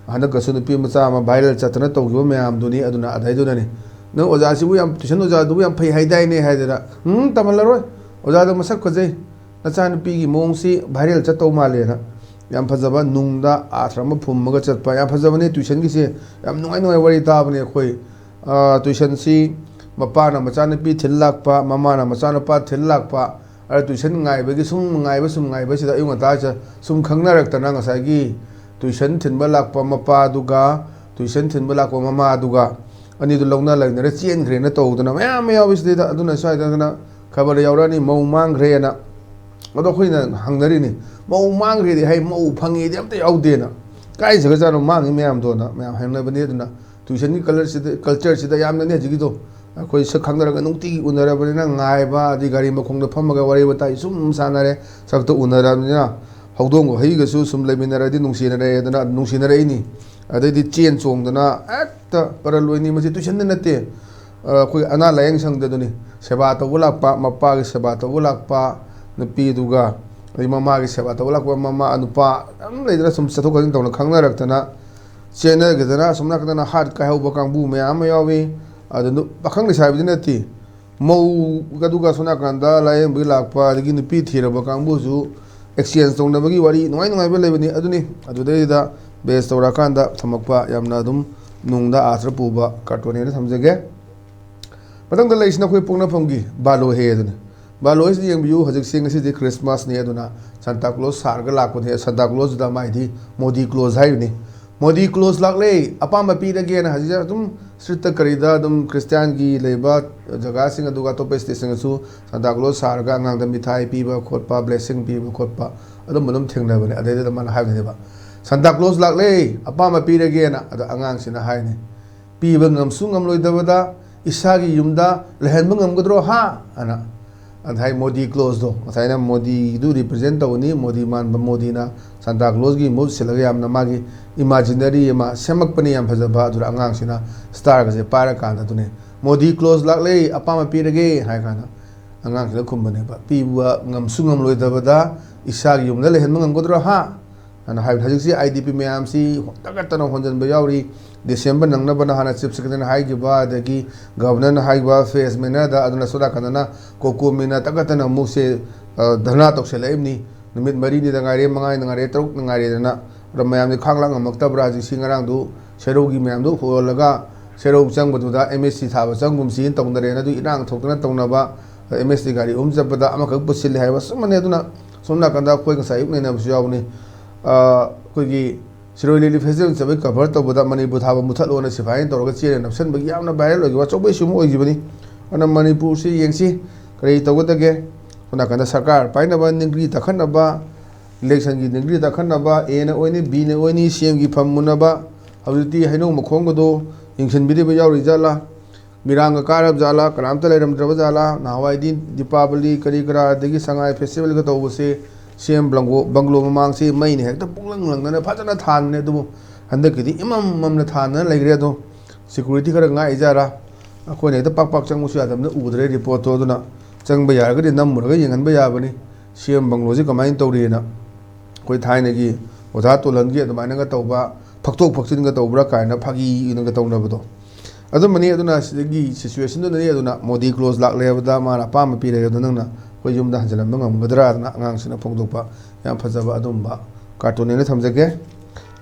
ꯍꯟꯗꯛꯀꯁꯨ ꯅꯨꯄꯤ ꯃꯆꯥ ꯑꯃ ꯚꯥꯏꯔꯦꯜ ꯆꯠꯇꯅ ꯇꯧꯈꯤꯕ ꯃꯌꯥꯝꯗꯨꯅꯤ꯫ ꯑꯗꯨꯅ ꯑꯗꯩꯗꯨꯅꯅꯤ, "ꯅꯪ ꯑꯣꯖꯥꯁꯤꯕꯨ ꯌꯥꯝ, ꯇ꯭ꯌꯨꯁꯟ ꯑꯣꯖꯥꯗꯨꯕꯨ ꯌꯥꯝ ꯐꯩ ꯍꯥꯏꯗꯥꯏꯅꯦ?" ꯍꯥꯏꯗꯅ, "ꯎꯝ, ꯇꯝꯍꯜꯂꯔꯣꯏ꯫ ꯑꯣꯖꯥꯗꯣ ꯃꯁꯛ ꯐꯖꯩ꯫ ꯅꯆꯥꯅꯨꯄꯤꯒꯤ ꯃꯑꯣꯡꯁꯤ ꯚꯥꯏꯔꯦꯜ ꯆꯠꯇꯧ ꯃꯥꯜꯂꯦꯅ"꯫ ꯌꯥꯝ ꯐꯖꯕ, ꯅꯨꯡꯗ ꯑꯥꯊ꯭ꯔ ꯑꯃ ꯐꯨꯝꯃꯒ ꯆꯠꯄ꯫ ꯌꯥꯝ ꯐꯖꯕꯅꯦ ꯇ꯭ꯌꯨꯁꯟꯒꯤꯁꯦ꯫ ꯌꯥꯝ ꯅꯨꯡꯉꯥꯏ ꯅꯨꯡꯉꯥꯏ ꯋꯥꯔꯤ ꯇꯥꯕꯅꯦ ꯑꯩꯈꯣꯏ꯫ ꯑꯥ, ꯇ꯭ꯌꯨꯁꯟꯁꯤ ꯃꯄꯥꯅ ꯃꯆꯥꯅꯨꯄꯤ ꯊꯤꯜ ꯂꯥꯛꯄ, ꯃꯃꯥꯅ ꯃꯆꯥꯅꯨꯄꯥ ꯊꯤꯜ ꯂꯥꯛꯄ, ꯑꯗ ꯇ꯭ꯌꯨꯁꯟ ꯉꯥꯏꯕꯒꯤ ꯁꯨꯝ ꯉꯥꯏꯕ, ꯁꯨꯝ ꯉꯥꯏꯕꯁꯤꯗ ꯑꯌꯨꯛ ꯉꯟꯇꯥꯁꯤꯗ ꯁꯨꯝ ꯈꯪꯅꯔꯛꯇꯅ ꯉꯁꯥꯏꯒꯤ ꯇ꯭ꯌꯨꯁꯟ ꯊꯤꯟꯕ ꯂꯥꯛꯄ ꯃꯄꯥꯗꯨꯒ ꯇ꯭ꯌꯨꯁꯟ ꯊꯤꯟꯕ ꯂꯥꯛꯄ ꯃꯃꯥꯗꯨꯒ ꯑꯅꯤꯗꯨ ꯂꯧꯅ ꯂꯩꯅꯔ ꯆꯦꯟꯈ꯭ꯔꯦꯅ ꯇꯧꯗꯅ ꯃꯌꯥꯝ ꯑꯃ ꯌꯥꯎꯏ ꯁꯤꯗꯩꯗ꯫ ꯑꯗꯨꯅ ꯁ꯭ꯋꯥꯏꯗꯅ ꯈꯕꯔ ꯌꯥꯎꯔꯛꯑꯅꯤ, "ꯃꯧ ꯃꯥꯡꯈ꯭ꯔꯦꯅ"꯫ ꯑꯗꯣ ꯑꯩꯈꯣꯏꯅ ꯍꯪꯅꯔꯤꯅꯤ, "ꯃꯧ ꯃꯥꯡꯈ꯭ꯔꯦꯗꯤ ꯍꯥꯏ, ꯃꯧ ꯐꯪꯉꯦꯗꯤ ꯑꯝꯇ ꯌꯥꯎꯗꯦꯅ꯫ ꯀꯥꯏ ꯆꯠꯈ꯭ꯔꯖꯥꯠꯅꯣ ꯃꯥꯡꯉꯤ ꯃꯌꯥꯝꯗꯣꯅ?" ꯃꯌꯥꯝ ꯍꯪꯅꯕꯅꯤ꯫ ꯑꯗꯨꯅ ꯇ꯭ꯌꯨꯁꯟꯒꯤ ꯀꯜꯆꯔꯁꯤꯗ, ꯀꯜꯆꯔꯁꯤꯗ ꯌꯥꯝꯅꯅꯦ ꯍꯧꯖꯤꯛꯀꯤꯗꯣ, ꯑꯩꯈꯣꯏ ꯁꯛ ꯈꯪꯅꯔꯒ ꯅꯨꯡꯇꯤꯒꯤ ꯎꯅꯔꯕꯅꯤꯅ ꯉꯥꯏꯕ, ꯑꯗꯩ ꯒꯥꯔꯤ ꯃꯈꯣꯡꯗ ꯐꯝꯃꯒ ꯋꯥꯔꯤ ꯋꯥꯇꯥꯏ ꯁꯨꯝ ꯁꯥꯟꯅꯔꯦ, ꯁꯛꯇ ꯎꯅꯔꯕꯅꯤꯅ꯫ ꯍꯧꯗꯣꯡꯒ ꯍꯨꯏꯒꯁꯨ ꯁꯨꯝ ꯂꯩꯃꯤꯟꯅꯔꯗꯤ ꯅꯨꯡꯁꯤꯅꯔꯛꯑꯦꯗꯅ, ꯅꯨꯡꯁꯤꯅꯔꯛꯏꯅꯤ꯫ ꯑꯗꯩꯗꯤ ꯆꯦꯟ ꯆꯣꯡꯗꯅ ꯍꯦꯛꯇ ꯄꯔꯜ ꯑꯣꯏꯅꯤ꯫ ꯃꯁꯤ ꯇ꯭ꯌꯨꯁꯟꯗ ꯅꯠꯇꯦ, ꯑ, ꯑꯩꯈꯣꯏ ꯑꯅꯥ ꯂꯥꯌꯦꯡ ꯁꯪꯗꯗꯨꯅꯤ꯫ ꯁꯦꯕꯥ ꯇꯧꯕ ꯂꯥꯛꯄ, ꯃꯄꯥꯒꯤ ꯁꯦꯕꯥ ꯇꯧꯕ ꯂꯥꯛꯄ ꯅꯨꯄꯤꯗꯨꯒ, ꯑꯗꯩ ꯃꯃꯥꯒꯤ ꯁꯦꯕꯥ ꯇꯧꯕ ꯂꯥꯛꯄ ꯃꯃꯥ, ꯅꯨꯄꯥ ꯑꯗꯨꯝ ꯂꯩꯗꯅ, ꯁꯨꯝ ꯆꯠꯊꯣꯛ ꯆꯠꯁꯤꯟ ꯇꯧꯅ ꯈꯪꯅꯔꯛꯇꯅ ꯆꯦꯟꯅꯈꯤꯗꯅ, ꯑꯁꯣꯝ ꯅꯥꯀꯟꯗꯅ ꯍꯥꯔꯠ ꯀꯥꯏꯍꯧꯕ ꯀꯥꯡꯕꯨ ꯃꯌꯥꯝ ꯑꯃ ꯌꯥꯎꯏ꯫ ꯑꯗꯨ ꯅꯨ-, ꯄꯥꯈꯪ ꯂꯩꯁꯥꯕꯤꯗꯤ ꯅꯠꯇꯦ, ꯃꯧ ꯑꯗꯨꯒ ꯁꯣꯝ ꯅꯥꯀꯟꯗ ꯂꯥꯏꯌꯦꯡꯕꯒꯤ ꯂꯥꯛꯄ, ꯑꯗꯒꯤ ꯅꯨꯄꯤ ꯊꯤꯔꯕ ꯀꯥꯡꯕꯨꯁꯨ exchange ꯇꯧꯅꯕꯒꯤ ꯋꯥꯔꯤ ꯅꯨꯡꯉꯥꯏ ꯅꯨꯡꯉꯥꯏꯕ ꯂꯩꯕꯅꯤ꯫ ꯑꯗꯨꯅꯤ ꯑꯗꯨꯗꯩꯗꯨꯗ base ꯇꯧꯔꯀꯥꯟꯗ ꯊꯝꯃꯛꯄ, ꯌꯥꯝꯅ ꯑꯗꯨꯝ ꯅꯨꯡꯗ ꯑꯥꯔꯊ ꯄꯨꯕ cartoon ꯍꯥꯏꯅ ꯊꯝꯖꯒꯦ꯫ ꯃꯊꯪꯗ ꯂꯩꯔꯤꯁꯤꯅ ꯑꯩꯈꯣꯏ ꯄꯣꯛꯅꯐꯝꯒꯤ ꯕꯥꯂꯣ ꯍꯦ ꯑꯗꯨꯅꯤ꯫ ꯕꯥꯂꯣ ꯍꯦꯁꯤꯗ ꯌꯦꯡꯕꯤꯌꯨ, ꯍꯧꯖꯤꯛꯁꯦ, ꯉꯁꯤꯗꯤ Christmasꯅꯤ, ꯑꯗꯨꯅ Santa Claus ꯁꯥꯔꯒ ꯂꯥꯛꯄꯅꯦ꯫ Santa Clausꯗꯨꯗ ꯃꯥꯏꯗꯤ ꯃꯣꯗꯤ ꯀ꯭ꯂꯣꯁ ꯍꯥꯏꯔꯤꯅꯤ꯫ ꯃꯣꯗꯤ ꯀ꯭ꯂꯣꯁ ꯂꯥꯛꯂꯦ, ꯑꯄꯥꯝꯕ ꯄꯤꯔꯒꯦꯅ ꯍꯧꯖꯤꯛ ꯑꯗꯨꯝ streetꯇ ꯀꯔꯤꯗ ꯑꯗꯨꯝ ꯈ꯭ꯔꯤꯁꯇꯤꯌꯥꯟꯒꯤ ꯂꯩꯕ ꯖꯒꯥꯁꯤꯡ, ꯑꯗꯨꯒ ꯑꯇꯣꯞꯄ stateꯁꯤꯡꯗꯁꯨ Santa Claus ꯁꯥꯔꯒ ꯑꯉꯥꯡꯗ ꯃꯤꯊꯥꯏ ꯄꯤꯕ ꯈꯣꯠꯄ, blessing ꯄꯤꯕ ꯈꯣꯠꯄ, ꯑꯗꯨꯝꯕ ꯑꯗꯨꯝ ꯊꯦꯡꯅꯕꯅꯦ꯫ ꯑꯗꯩꯗꯨꯗ ꯃꯥꯅ ꯍꯥꯏꯕꯅꯦꯕ, "Santa Claus ꯂꯥꯛꯂꯦ, ꯑꯄꯥꯝꯕ ꯄꯤꯔꯒꯦꯅ"꯫ ꯑꯗꯣ ꯑꯉꯥꯡꯁꯤꯅ ꯍꯥꯏꯅꯤ, "ꯄꯤꯕ ꯉꯝꯁꯨ ꯉꯝꯂꯣꯏꯗꯕꯗ ꯏꯁꯥꯒꯤ ꯌꯨꯝꯗ ꯂꯩꯍꯟꯕ ꯉꯝꯒꯗ꯭ꯔꯣ, ꯍꯥ?" ꯑꯅ꯫ ꯑꯗ ꯍꯥꯏ ꯃꯣꯗꯤ ꯀ꯭ꯂꯣꯁꯇꯣ, ꯉꯁꯥꯏꯅ ꯃꯣꯗꯤꯗꯨ represent ꯇꯧꯕꯅꯤ, ꯃꯣꯗꯤ ꯃꯥꯟꯕ, ꯃꯣꯗꯤꯅ Santa Clausꯀꯤ ꯃꯍꯨꯠ ꯁꯤꯜꯂꯒ ꯌꯥꯝꯅ ꯃꯥꯒꯤ imaginary ꯑꯃ ꯁꯦꯝꯃꯛꯄꯅꯤ, ꯌꯥꯝ ꯐꯖꯕ꯫ ꯑꯗꯨꯗ ꯑꯉꯥꯡꯁꯤꯅ starꯒꯁꯦ ꯄꯥꯏꯔꯀꯥꯟꯗ ꯑꯗꯨꯅꯦ, "ꯃꯣꯗꯤ ꯀ꯭ꯂꯣꯁ ꯂꯥꯛꯂꯦ, ꯑꯄꯥꯝꯕ ꯄꯤꯔꯒꯦ" ꯍꯥꯏ ꯀꯥꯟꯗ ꯑꯉꯥꯡꯁꯤꯅ ꯈꯨꯝꯕꯅꯦꯕ, "ꯄꯤꯕ ꯉꯝꯁꯨ ꯉꯝꯂꯣꯏꯗꯕꯗ ꯏꯁꯥꯒꯤ ꯌꯨꯝꯗ ꯂꯩꯍꯟꯕ ꯉꯝꯒꯗ꯭ꯔꯣ, ꯍꯥ?" ꯑꯅ ꯍꯥꯏꯕ꯫ ꯍꯧꯖꯤꯛꯁꯤ IDP ꯃꯌꯥꯝꯁꯤ ꯇꯛꯀꯠꯇꯅ ꯍꯣꯟꯖꯟꯕ ꯌꯥꯎꯔꯤ꯫ December ꯅꯪꯅꯕꯅ ꯍꯥꯟꯅ Chief Secretaryꯅ ꯍꯥꯏꯈꯤꯕ, ꯑꯗꯒꯤ Governorꯅ ꯍꯥꯏꯈꯤꯕ face mannerꯗ, ꯑꯗꯨꯅ ꯁꯣꯝ ꯅꯥꯀꯟꯗꯅ COCOMIꯅ ꯇꯛꯀꯠꯇꯅ ꯑꯃꯨꯛꯁꯦ, ꯑ, ꯙꯔꯅꯥ ꯇꯧꯁꯜꯂꯛꯏꯕꯅꯤ꯫ ꯅꯨꯃꯤꯠ ꯃꯔꯤꯅꯤꯗ ꯉꯥꯏꯔꯦ, ꯃꯉꯥꯅꯤꯗ ꯉꯥꯏꯔꯦ, ꯇꯔꯨꯛꯅ ꯉꯥꯏꯔꯦꯗꯅ꯫ ꯑꯗꯣ ꯃꯌꯥꯝꯁꯦ ꯈꯥꯡ ꯂꯥꯡ ꯉꯝꯃꯛꯇꯕ꯭ꯔꯥ? ꯍꯧꯖꯤꯛꯁꯤ ꯉꯔꯥꯡꯗꯨ ꯁꯦꯔꯧꯒꯤ ꯃꯌꯥꯝꯗꯨ ꯍꯣꯜꯂꯒ ꯁꯦꯔꯧ ꯆꯪꯕꯗꯨꯗ MAC ꯊꯥꯕ ꯆꯪꯒꯨꯝꯁꯤꯅ ꯇꯧꯅꯔꯦꯅ, ꯑꯗꯨ ꯏꯔꯥꯡ ꯊꯣꯛꯇꯅ ꯇꯧꯅꯕ, MAC ꯒꯥꯔꯤ ꯑꯍꯨꯝ ꯆꯠꯄꯗ ꯑꯃꯈꯛ ꯄꯨꯁꯤꯜꯂꯦ ꯍꯥꯏꯕ ꯑꯆꯨꯝꯕꯅꯦ꯫ ꯑꯗꯨꯅ ꯁꯣꯝ ꯅꯥꯀꯟꯗ ꯑꯩꯈꯣꯏ ꯉꯁꯥꯏ ꯑꯌꯨꯛ ꯅꯩꯅꯕꯁꯨ ꯌꯥꯎꯕꯅꯤ꯫ ꯑ, ꯑꯩꯈꯣꯏꯒꯤ ꯁꯤꯔꯣꯏ ꯂꯤꯂꯤ festival ꯆꯠꯄꯒꯤ cover ꯇꯧꯕꯗ ꯃꯅꯤꯄꯨꯔ ꯊꯥꯕ ꯃꯨꯊꯠꯂꯣꯅ ꯁꯤꯐꯥꯏꯅ ꯇꯧꯔꯒ ꯆꯦꯅ ꯅꯞꯁꯟꯕꯒꯤ ꯌꯥꯝꯅ viral ꯑꯣꯏꯈꯤꯕ ꯑꯆꯧꯕ issue ꯑꯃ ꯑꯣꯏꯈꯤꯕꯅꯤ꯫ ꯑꯗꯨꯅ ꯃꯅꯤꯄꯨꯔꯁꯤ ꯌꯦꯡꯁꯤ ꯀꯔꯤ ꯇꯧꯒꯗꯒꯦ꯫ ꯁꯣꯝ ꯅꯥꯀꯟꯗ ꯁꯔꯀꯥꯔ ꯄꯥꯏꯅꯕ ꯅꯤꯡꯒ꯭ꯔꯤ ꯇꯛꯈꯠꯅꯕ, electionꯒꯤ ꯅꯤꯡꯒ꯭ꯔꯤ ꯇꯛꯈꯠꯅꯕ, Aꯅ ꯑꯣꯏꯅꯤ, Bꯅ ꯑꯣꯏꯅꯤ, CMꯒꯤ ꯐꯝ ꯃꯨꯟꯅꯕ, ꯍꯧꯖꯤꯛꯇꯤ ꯍꯩꯅꯧ ꯃꯈꯣꯡꯒꯗꯣ ꯌꯦꯡꯁꯤꯟꯕꯤꯔꯤꯕ ꯌꯥꯎꯔꯤ ꯖꯥꯠꯂꯥ? ꯃꯤꯔꯥꯡꯒ ꯀꯥꯔꯕ ꯖꯥꯠꯂꯥ? ꯀꯅꯥꯝꯇ ꯂꯩꯔꯝꯗ꯭ꯔꯕ ꯖꯥꯠꯂꯥ? ꯅꯍꯥꯟꯋꯥꯏꯗꯤ ꯗꯤꯄꯥꯕꯂꯤ ꯀꯔꯤ ꯀꯔꯥ, ꯑꯗꯒꯤ ꯁꯉꯥꯏ festivalꯒ ꯇꯧꯕꯁꯦ CM ꯕꯪꯒꯣ-, ꯕꯪꯒ꯭ꯂꯣ ꯃꯃꯥꯡꯁꯦ ꯃꯩꯅ ꯍꯦꯛꯇ ꯄꯨꯡꯂꯪ ꯂꯪꯗꯅ ꯐꯖꯅ ꯊꯥꯟꯕꯅꯦ꯫ ꯑꯗꯨꯕꯨ ꯍꯟꯗꯛꯀꯤꯗꯤ ꯏꯃꯝ ꯃꯝꯅ ꯊꯥꯟꯗꯅ ꯂꯩꯈ꯭ꯔꯦ꯫ ꯑꯗꯣ security ꯈꯔ ꯉꯥꯛꯏ ꯖꯥꯠꯂꯥ? ꯑꯩꯈꯣꯏꯅ ꯍꯦꯛꯇ ꯄꯥꯛ ꯄꯥꯛ ꯆꯪꯕꯁꯨ ꯌꯥꯗꯕꯅꯤꯅ ꯎꯗ꯭ꯔꯦ reportꯇꯣ꯫ ꯑꯗꯨꯅ ꯆꯪꯕ ꯌꯥꯔꯒꯗꯤ ꯅꯝꯃꯨꯔꯒ ꯌꯦꯡꯍꯟꯕ ꯌꯥꯕꯅꯤ꯫ CM ꯕꯪꯒ꯭ꯂꯣꯁꯤ ꯀꯃꯥꯏꯅ ꯇꯧꯔꯤꯅ꯫ ꯑꯩꯈꯣꯏ ꯊꯥꯏꯅꯒꯤ ꯑꯣꯖꯥ ꯇꯣꯂꯟꯒꯤ ꯑꯗꯨꯃꯥꯏꯅꯒ ꯇꯧꯕ, ꯐꯛꯇꯣꯛ ꯐꯛꯆꯤꯟꯒ ꯇꯧꯕ꯭ꯔꯥ ꯀꯥꯏꯅ ꯐꯥꯒꯤ ꯑꯣꯏꯅꯒ ꯇꯧꯅꯕꯗꯣ꯫ ꯑꯗꯨꯝꯕꯅꯤ꯫ ꯑꯗꯨꯅ ꯁꯤꯗꯒꯤ ꯁꯤꯆꯨꯋꯦꯁꯟꯗꯨꯅꯅꯤ꯫ ꯑꯗꯨꯅ ꯃꯣꯗꯤ ꯀ꯭ꯂꯣꯖ ꯂꯥꯛꯂꯦ ꯍꯥꯏꯕꯗ ꯃꯥꯅ ꯑꯄꯥꯝꯕ ꯄꯤꯔꯦ, ꯑꯗꯣ ꯅꯪꯅ ꯑꯩꯈꯣꯏ ꯌꯨꯝꯗ ꯍꯟꯖꯤꯜꯍꯟꯕ ꯉꯝꯒꯗ꯭ꯔꯥ? ꯑꯗꯨꯅ ꯑꯉꯥꯡꯁꯤꯅ ꯐꯣꯡꯗꯣꯛꯄ ꯌꯥꯝ ꯐꯖꯕ ꯑꯗꯨꯝꯕ ꯀꯥꯔꯇꯨꯟꯅꯦꯅ ꯊꯝꯖꯒꯦ꯫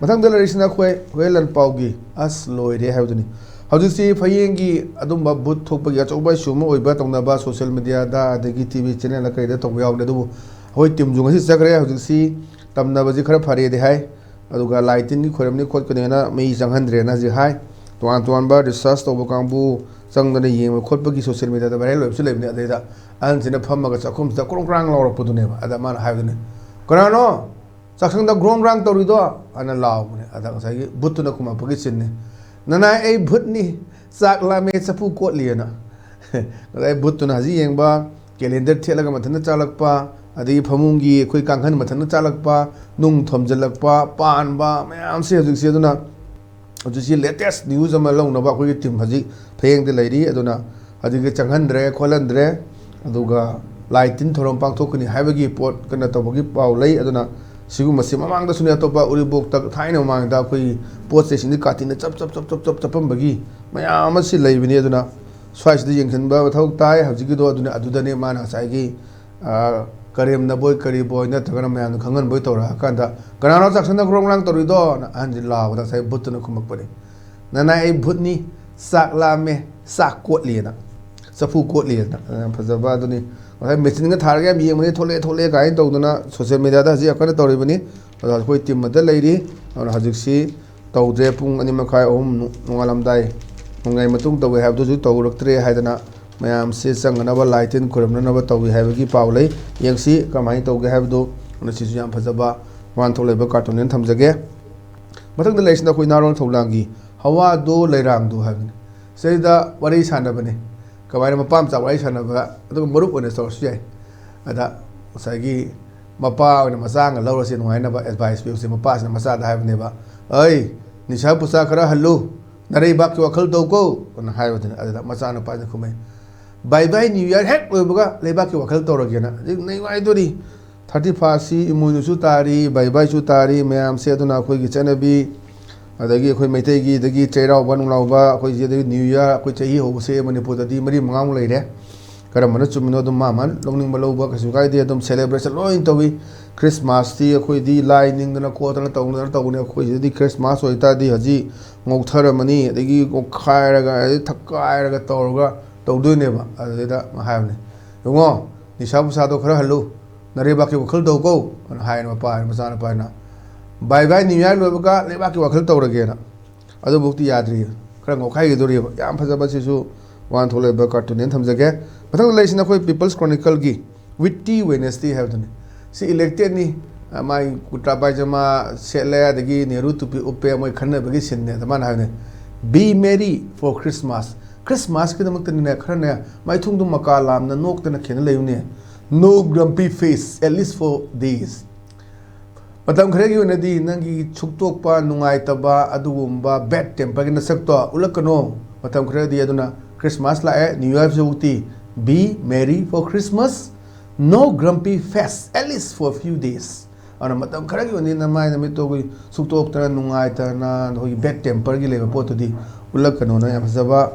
ꯃꯊꯪꯗ ꯂꯩꯔꯤꯁꯤꯅ ꯑꯩꯈꯣꯏ ꯍꯨꯌꯦꯟ ꯂꯥꯟꯄꯥꯎꯒꯤ ꯑꯁ ꯂꯣꯏꯔꯦ ꯍꯥꯏꯕꯗꯨꯅꯤ꯫ ꯍꯧꯖꯤꯛꯁꯤ ꯐꯌꯦꯡꯒꯤ ꯑꯗꯨꯝꯕ ꯚꯨꯠ ꯊꯣꯛꯄꯒꯤ ꯑꯆꯧꯕ ꯏꯁꯨ ꯑꯃ ꯑꯣꯏꯕ ꯇꯧꯅꯕ ꯁꯣꯁꯤꯌꯦꯜ ꯃꯦꯗꯤꯌꯥꯗ ꯑꯗꯒꯤ ꯇꯤ ꯚꯤ ꯆꯦꯅꯦꯜꯗ ꯀꯩꯗ ꯇꯧꯕ ꯌꯥꯎꯕꯅꯦ꯫ ꯑꯗꯨꯕꯨ ꯑꯩꯈꯣꯏ ꯇꯤꯝꯁꯨ ꯉꯁꯤ ꯆꯠꯈ꯭ꯔꯦ꯫ ꯍꯧꯖꯤꯛꯁꯤ ꯇꯝꯅꯕꯁꯤ ꯈꯔ ꯐꯔꯦꯗꯤ ꯍꯥꯏ, ꯑꯗꯨꯒ ꯂꯥꯏ ꯇꯤꯟꯒꯤ ꯈꯣꯏꯔꯝꯅꯤ ꯈꯣꯠꯀꯅꯤꯅ ꯃꯤ ꯆꯪꯍꯟꯗ꯭ꯔꯦꯅ ꯍꯧꯖꯤꯛ ꯍꯥꯏ꯫ ꯇꯣꯉꯥꯟ ꯇꯣꯉꯥꯟꯕ ꯔꯤꯁꯔꯁ ꯇꯧꯕ ꯀꯥꯡꯕꯨ ꯆꯪꯗꯅ ꯌꯦꯡꯕ ꯈꯣꯠꯄꯒꯤ ꯁꯣꯁꯤꯌꯦꯜ ꯃꯦꯗꯤꯌꯥꯗ ꯚꯥꯏꯔꯦꯜ ꯑꯣꯏꯕꯁꯨ ꯂꯩꯕꯅꯤ꯫ ꯑꯗꯩꯗ ꯑꯍꯟꯁꯤꯅ ꯐꯝꯃꯒ ꯆꯥꯛꯈꯨꯝꯁꯤꯗ ꯀ꯭ꯔꯣꯡ ꯀ꯭ꯔꯥꯡ ꯂꯥꯎꯔꯛꯄꯗꯨꯅꯦꯕ꯫ ꯑꯗ ꯃꯥꯅ ꯍꯥꯏꯕꯗꯨꯅꯦ, "ꯀꯅꯥꯅꯣ ꯆꯥꯛꯁꯪꯗ ꯒ꯭ꯔꯣꯡ ꯒ꯭ꯔꯥꯡ ꯇꯧꯔꯤꯗꯣ?" ꯑꯅ ꯂꯥꯎꯕꯅꯦ꯫ ꯑꯗ ꯉꯁꯥꯏꯒꯤ ꯚꯨꯠꯇꯨꯅ ꯈꯨꯝꯃꯛꯄꯒꯤ ꯁꯤꯟꯅꯤ, "ꯅꯅꯥꯏ, ꯑꯩ ꯚꯨꯠꯅꯤ, ꯆꯥꯛ ꯂꯥꯝꯃꯦ, ꯆꯐꯨ ꯀꯣꯠꯂꯤꯑꯅ"꯫ ꯉꯁꯥꯏ ꯚꯨꯠꯇꯨꯅ ꯍꯧꯖꯤꯛ ꯌꯦꯡꯕ, ꯀꯦꯂꯦꯟꯗꯔ ꯊꯦꯠꯂꯒ ꯃꯊꯟꯇ ꯆꯥꯛꯂꯛꯄ, ꯑꯗꯒꯤ ꯐꯃꯨꯡꯒꯤ ꯑꯩꯈꯣꯏ ꯀꯥꯡꯈꯟ ꯃꯊꯟꯇ ꯆꯥꯛꯂꯛꯄ, ꯅꯨꯡ ꯊꯣꯝꯖꯤꯜꯂꯛꯄ, ꯄꯥꯟꯕ ꯃꯌꯥꯝꯁꯦ ꯍꯧꯖꯤꯛꯁꯦ꯫ ꯑꯗꯨꯅ ꯍꯧꯖꯤꯛꯁꯤ ꯂꯦꯇꯦꯁ ꯅ꯭ꯌꯨꯁ ꯑꯃ ꯂꯧꯅꯕ ꯑꯩꯈꯣꯏꯒꯤ ꯇꯤꯝ ꯍꯧꯖꯤꯛ ꯐꯌꯦꯡꯗ ꯂꯩꯔꯤ꯫ ꯑꯗꯨꯅ ꯍꯧꯖꯤꯛꯇꯤ ꯆꯪꯍꯟꯗ꯭ꯔꯦ ꯈꯣꯠꯍꯟꯗ꯭ꯔꯦ, ꯑꯗꯨꯒ ꯂꯥꯏ ꯇꯤꯟ ꯊꯧꯔꯝ ꯄꯥꯡꯊꯣꯛꯀꯅꯤ ꯍꯥꯏꯕꯒꯤ ꯄꯣꯠ ꯀꯩꯅꯣ ꯇꯧꯕꯒꯤ ꯄꯥꯎ ꯂꯩ꯫ ꯑꯗꯨꯅ ꯁꯤꯒꯨꯝꯕꯁꯤ ꯃꯃꯥꯡꯗꯁꯨꯅꯦ, ꯑꯇꯣꯞꯄ ꯎꯔꯤꯄꯣꯛꯇ ꯊꯥꯏꯅ ꯃꯃꯥꯡꯗ ꯑꯩꯈꯣꯏꯒꯤ ꯄꯣꯠ ꯆꯩꯁꯤꯡꯁꯤ ꯀꯥꯇꯤꯅ ꯆꯞ ꯆꯞ ꯆꯞ ꯆꯞ ꯆꯞꯄꯝꯕꯒꯤ ꯃꯌꯥꯝ ꯑꯃ ꯁꯤ ꯂꯩꯕꯅꯤ꯫ ꯑꯗꯨꯅ ꯁ꯭ꯋꯥꯏꯁꯤꯗ ꯌꯦꯡꯁꯤꯟꯕ ꯃꯊꯧ ꯇꯥꯏ꯫ ꯍꯧꯖꯤꯛꯀꯤꯗꯣ ꯑꯗꯨꯅ, ꯑꯗꯨꯗꯅꯦ ꯃꯥꯅ ꯉꯁꯥꯏꯒꯤ, ꯑ, ꯀꯔꯦꯝꯅꯕꯣꯏ ꯀꯔꯤꯕꯣꯏ ꯅꯠꯇ꯭ꯔꯒꯅ ꯃꯌꯥꯝꯅ ꯈꯪꯍꯟꯕꯣꯏ ꯇꯧꯔꯛꯑꯀꯥꯟꯗ, "ꯀꯅꯥꯅꯣ ꯆꯥꯛꯁꯪꯗ ꯒ꯭ꯔꯣꯡ ꯒ꯭ꯔꯥꯡ ꯇꯧꯔꯤꯗꯣꯅ?" ꯑꯍꯟꯁꯤ ꯂꯥꯎꯕꯗ ꯉꯁꯥꯏ ꯚꯨꯠꯇꯨꯅ ꯈꯨꯝꯃꯛꯄꯅꯤ, "ꯅꯅꯥꯏ, ꯑꯩ ꯚꯨꯠꯅꯤ, ꯆꯥꯛ ꯂꯥꯝꯃꯦ, ꯆꯥꯛ ꯀꯣꯠꯂꯤꯑꯅ, ꯆꯐꯨ ꯀꯣꯠꯂꯤꯑꯅ"꯫ ꯑ, ꯌꯥꯝ ꯐꯖꯕ ꯑꯗꯨꯅꯤ꯫ ꯉꯁꯥꯏ ꯃꯦꯆꯤꯟꯒ ꯊꯥꯔꯒ ꯌꯥꯝ ꯌꯦꯡꯕꯅꯤ, ꯊꯣꯛꯂꯛꯑꯦ ꯊꯣꯛꯂꯛꯑꯦ ꯀꯥꯏꯅ ꯇꯧꯗꯅ ꯁꯣꯁꯤꯌꯦꯜ ꯃꯦꯗꯤꯌꯥꯗ ꯍꯧꯖꯤꯛ ꯌꯥꯝ ꯀꯟꯅ ꯇꯧꯔꯤꯕꯅꯤ꯫ ꯑꯗꯣ ꯑꯩꯈꯣꯏ ꯇꯤꯝ ꯑꯃꯗ ꯂꯩꯔꯤ꯫ ꯑꯗꯨꯅ ꯍꯧꯖꯤꯛꯁꯤ ꯇꯧꯗ꯭ꯔꯦ꯫ ꯄꯨꯡ ꯑꯅꯤ ꯃꯈꯥꯏ, ꯑꯍꯨꯝ ꯅꯣꯡꯉꯥꯜꯂꯝꯗꯥꯏ, ꯅꯣꯡꯉꯥꯏ ꯃꯇꯨꯡ ꯇꯧꯋꯦ ꯍꯥꯏꯕꯗꯨꯁꯨ ꯇꯧꯔꯛꯇ꯭ꯔꯦ ꯍꯥꯏꯗꯅ ꯃꯌꯥꯝꯁꯦ ꯆꯪꯅꯅꯕ ꯂꯥꯏ ꯇꯤꯟ ꯈꯨꯔꯨꯝꯅꯅꯕ ꯇꯧꯏ ꯍꯥꯏꯕꯒꯤ ꯄꯥꯎ ꯂꯩ꯫ ꯌꯦꯡꯁꯤ ꯀꯃꯥꯏꯅ ꯇꯧꯒꯦ ꯍꯥꯏꯕꯗꯨ꯫ ꯑꯗꯨꯅ ꯁꯤꯁꯨ ꯌꯥꯝ ꯐꯖꯕ ꯋꯥꯍꯟꯊꯣꯛ ꯂꯩꯕ ꯀꯥꯔꯇꯨꯟꯅꯦꯅ ꯊꯝꯖꯒꯦ꯫ ꯃꯊꯪꯗ ꯂꯩꯔꯤꯁꯤꯅ ꯑꯩꯈꯣꯏ ꯅꯥꯔꯣꯟ ꯊꯧꯂꯥꯡꯒꯤ ꯍꯋꯥꯗꯣ ꯂꯩꯔꯥꯡꯗꯣ ꯍꯥꯏꯕꯅꯤ꯫ ꯁꯤꯗꯩꯗ ꯋꯥꯔꯤ ꯁꯥꯟꯅꯕꯅꯤ꯫ ꯀꯃꯥꯏꯅ ꯃꯄꯥ ꯃꯆꯥ ꯋꯥꯔꯤ ꯁꯥꯟꯅꯕ, ꯑꯗꯨꯒ ꯃꯔꯨꯞ ꯑꯣꯏꯅ ꯇꯧꯔꯁꯨ ꯌꯥꯏ꯫ ꯑꯗ ꯉꯁꯥꯏꯒꯤ ꯃꯄꯥ ꯑꯣꯏꯅ ꯃꯆꯥ ꯑꯃꯒ ꯂꯧꯔꯁꯦ ꯅꯨꯡꯉꯥꯏꯅꯕ ꯑꯦꯗꯚꯥꯏꯁ ꯄꯤꯕꯁꯦ ꯃꯄꯥꯁꯤꯅ ꯃꯆꯥꯗ ꯍꯥꯏꯕꯅꯦꯕ, "ꯑꯩ, ꯅꯤꯁꯥ ꯄꯨꯁꯥ ꯈꯔ ꯍꯜꯂꯨ, ꯅꯔꯩꯕꯥꯛꯀꯤ ꯋꯥꯈꯜ ꯇꯧꯀꯣ" ꯑꯅ ꯍꯥꯏꯕꯗꯨꯅ꯫ ꯑꯗꯨꯗ ꯃꯆꯥꯅꯨꯄꯥꯁꯤꯅ ꯈꯨꯝꯃꯦ, "ꯕꯥꯏ ꯕꯥꯏ ꯅ꯭ꯌꯨ ꯏꯌꯥꯔ ꯍꯦꯛ ꯂꯣꯏꯕꯒ ꯂꯩꯕꯥꯛꯀꯤ ꯋꯥꯈꯜ ꯇꯧꯔꯒꯦꯅ"꯫ ꯍꯧꯖꯤꯛ ꯅꯨꯡꯉꯥꯏꯗꯣꯔꯤ꯫ ꯊꯥꯔꯇꯤ ꯐꯥꯔꯁꯁꯤ ꯏꯃꯣꯏꯅꯨꯁꯨ ꯇꯥꯔꯤ, ꯕꯥꯏ ꯕꯥꯏꯁꯨ ꯇꯥꯔꯤ ꯃꯌꯥꯝꯁꯦ꯫ ꯑꯗꯨꯅ ꯑꯩꯈꯣꯏꯒꯤ ꯆꯠꯅꯕꯤ ꯑꯗꯒꯤ ꯑꯩꯈꯣꯏ ꯃꯩꯇꯩꯒꯤ, ꯑꯗꯒꯤ ꯆꯩꯔꯥꯎꯕ ꯅꯨꯡꯂꯥꯎꯕ, ꯑꯩꯈꯣꯏꯁꯤ ꯑꯗꯒꯤ ꯅ꯭ꯌꯨ ꯏꯌꯥꯔ, ꯑꯩꯈꯣꯏ ꯆꯍꯤ ꯍꯧꯕꯁꯦ ꯃꯅꯤꯄꯨꯔꯗꯗꯤ ꯃꯔꯤ ꯃꯉꯥꯃꯨꯛ ꯂꯩꯔꯦ꯫ ꯀꯔꯝꯕꯅ ꯆꯨꯝꯃꯤꯅꯣ ꯑꯗꯨꯝ ꯃꯥ ꯃꯥꯅ ꯂꯧꯅꯤꯡꯕ ꯂꯧꯕ ꯀꯩꯁꯨ ꯀꯥꯏꯗꯦ꯫ ꯑꯗꯨꯝ ꯁꯦꯂꯦꯕ꯭ꯔꯦꯁꯟ ꯂꯣꯏ ꯇꯧꯏ꯫ ꯈ꯭ꯔꯤꯁꯃꯥꯁꯇꯤ ꯑꯩꯈꯣꯏꯗꯤ ꯂꯥꯏ ꯅꯤꯡꯗꯅ ꯈꯣꯠꯇꯅ ꯇꯧꯗꯅ ꯇꯧꯕꯅꯤ꯫ ꯑꯩꯈꯣꯏꯁꯤꯗꯗꯤ ꯈ꯭ꯔꯤꯁꯃꯥꯁ ꯑꯣꯏꯇꯥꯔꯗꯤ ꯍꯧꯖꯤꯛ ꯉꯧꯊꯔꯝꯃꯅꯤ, ꯑꯗꯒꯤ ꯑꯣꯛꯈꯥꯏꯔꯒ, ꯑꯗꯩ ꯊꯛꯀꯥꯏꯔꯒ ꯇꯧꯔꯒ ꯇꯧꯗꯣꯏꯅꯦꯕ꯫ ꯑꯗꯨꯗꯩꯗ ꯍꯥꯏꯕꯅꯦ, "ꯌꯦꯡꯉꯣ, ꯅꯤꯁꯥ ꯄꯨꯁꯥꯗꯣ ꯈꯔ ꯍꯜꯂꯨ, ꯅꯔꯩꯕꯥꯛꯀꯤ ꯋꯥꯈꯜ ꯇꯧꯀꯣ" ꯑꯅ ꯍꯥꯏꯅ ꯃꯄꯥ ꯍꯥꯏꯅ ꯃꯆꯥꯅꯨꯄꯥ ꯍꯥꯏꯅ, "ꯕꯥꯏ ꯕꯥꯏ ꯅ꯭ꯌꯨ ꯏꯌꯥꯔ ꯂꯣꯏꯕꯒ ꯂꯩꯕꯥꯛꯀꯤ ꯋꯥꯈꯜ ꯇꯧꯔꯒꯦꯅ"꯫ ꯑꯗꯨꯐꯧꯗꯤ ꯌꯥꯗ꯭ꯔꯤ, ꯈꯔ ꯉꯧꯈꯥꯏꯈꯤꯗꯣꯔꯤꯕ꯫ ꯌꯥꯝ ꯐꯖꯕ, ꯁꯤꯁꯨ ꯋꯥꯟ ꯊꯣꯛꯂꯛꯏꯕ ꯀꯥꯔꯇꯨꯟꯅꯦꯅ ꯊꯝꯖꯒꯦ꯫ ꯃꯊꯪꯗ ꯂꯩꯔꯤꯁꯤꯅ ꯑꯩꯈꯣꯏ ꯄꯤꯄꯜꯁ ꯀ꯭ꯔꯣꯅꯤꯀꯜꯒꯤ ꯋꯤꯠꯇꯤ ꯋꯦꯅꯦꯁꯗꯦ ꯍꯥꯏꯕꯗꯨꯅꯤ꯫ ꯁꯤ ꯏꯂꯦꯛꯇꯦꯗꯅꯤ꯫ ꯃꯥꯏ ꯀꯨꯔꯇꯥ ꯄꯥꯏꯖꯃꯥ ꯁꯦꯠꯂꯦ, ꯑꯗꯒꯤ ꯅꯦꯍꯔꯨ ꯇꯨꯄꯤ ꯎꯞꯄꯦ, ꯃꯣꯏ ꯈꯟꯅꯕꯒꯤ ꯁꯤꯟꯅꯦ꯫ ꯑꯗ ꯃꯥꯅ ꯍꯥꯏꯕꯅꯦ, "Be merry for Christmas." ꯈ꯭ꯔꯤꯁꯃꯥꯁꯀꯤꯗꯃꯛꯇꯅꯤꯅꯦ ꯈꯔꯅꯦ ꯃꯥꯏꯊꯣꯡꯗꯨ ꯃꯀꯥ ꯂꯥꯝꯅ ꯅꯣꯛꯇꯅ ꯈꯦꯅ ꯂꯩꯌꯨꯅꯦ꯫ "No grumpy face, at least for days." ꯃꯇꯝ ꯈꯔꯒꯤ ꯑꯣꯏꯅꯗꯤ ꯅꯪꯒꯤ ꯁꯨꯛꯇꯣꯛꯄ, ꯅꯨꯡꯉꯥꯏꯇꯕ, ꯑꯗꯨꯒꯨꯝꯕ ꯕꯦꯗ ꯇꯦꯝꯄꯔꯒꯤ ꯅꯁꯛꯇꯣ ꯎꯠꯂꯛꯀꯅꯣ꯫ ꯃꯇꯝ ꯈꯔꯗꯤ ꯑꯗꯨꯅ ꯈ꯭ꯔꯤꯁꯃꯥꯁ ꯂꯥꯛꯑꯦ, new ꯏꯌꯥꯔꯁꯨ ꯎꯛꯇꯤ, "Be merry for Christmas, no grumpy face, at least for a few days." ꯑꯗꯨꯅ ꯃꯇꯝ ꯈꯔꯒꯤ ꯑꯣꯏꯅꯗꯤ ꯅꯃꯥꯏ ꯅꯃꯤꯠꯇꯣ ꯑꯩꯈꯣꯏ ꯁꯨꯛꯇꯣꯛꯇꯅ, ꯅꯨꯡꯉꯥꯏꯇꯅ, ꯑꯩꯈꯣꯏꯒꯤ ꯕꯦꯗ ꯇꯦꯝꯄꯔꯒꯤ ꯂꯩꯕ ꯄꯣꯠꯇꯨꯗꯤ ꯎꯠꯂꯛꯀꯅꯣꯅ꯫ ꯌꯥꯝ ꯐꯖꯕ